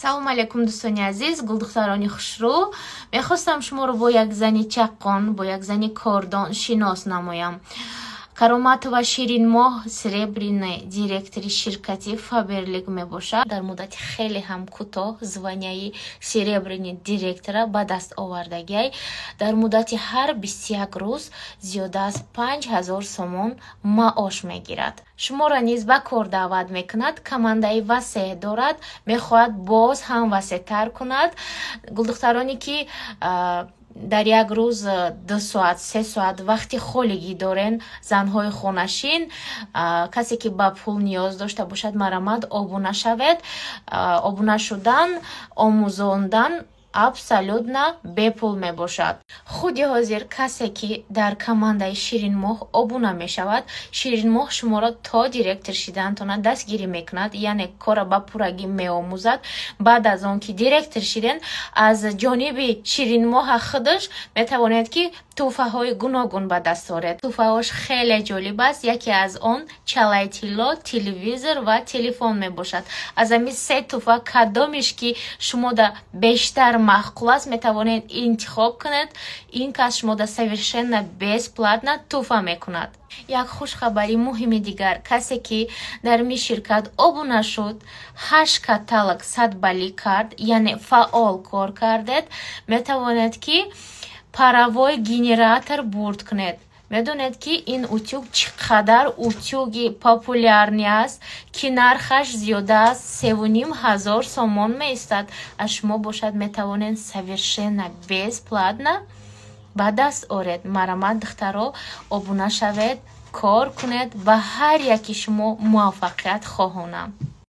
Салому алайкум, дӯстони азиз, гулдухтарони хушрӯ. Мехостам шуморо бо як зани чаққон, бо як зани кордон шинос намоям. Кароматова Ширинмоҳ серебряный директори ширкати Фаберлик мебошад. Дар муддати хеле ҳам кӯтоҳ званияи серебряный директора ба даст овардагиай. Дар муддати ҳар 21 рӯз зиёда аз 5000 сомон маош мегирад. Шуморо низ ба кор даъват мекунад. Командаи васеъ дорад, мехоҳад боз ҳам васеътар кунад. Гулдухтароне, ки дар як рӯз 2 соат, 3 соат вақти холигӣ дорен, занҳои хонашин, касе ки ба пул ниёз дошта бошад, марамат, обуна шавед. Обуна шудан, омӯзондан абсолютно бепул мебошад. Худи ҳозир касе ки дар командаи Ширинмоҳ обуна мешавад, Ширинмоҳ шуморо то директор шидаантона дастгирӣ мекунад, яъне корро ба пуррагӣ меомӯзад. Баъд аз он ки директор шиден, аз ҷониби Ширинмоҳа худаш метавонед, ки тӯҳфаҳои гуногун ба даст оред. Тӯҳфаҳош хеле ҷолиб аст. Яке аз он чалаи тилло, телевизор ва телефон мебошад. Аз ҳамин се тӯҳфа кадомеш ки шумода бештар маъқул аст, метавонед интихоб кунед. Ин кас шумода совершенно бесплатно тӯҳфа мекунад. Як хушхабари муҳими дигар: касе ки дар ми ширкат обуна шуд, ҳашт каталог 100 баллӣ кард, яъне фаъол кор кардед, метавонед, ки паровой генератор бурд кунед. Медонед, ки ин утюг чӣ қадар утюги популярный аст, ки нархаш зиёда аз 3500 сомон меистад. Аз шумо бошад, метавонед совершенно бесплатно ба даст оред. Марамат, духтаро, обуна шавед, кор кунед. Ба ҳар яки шумо муваффақият хоҳонам.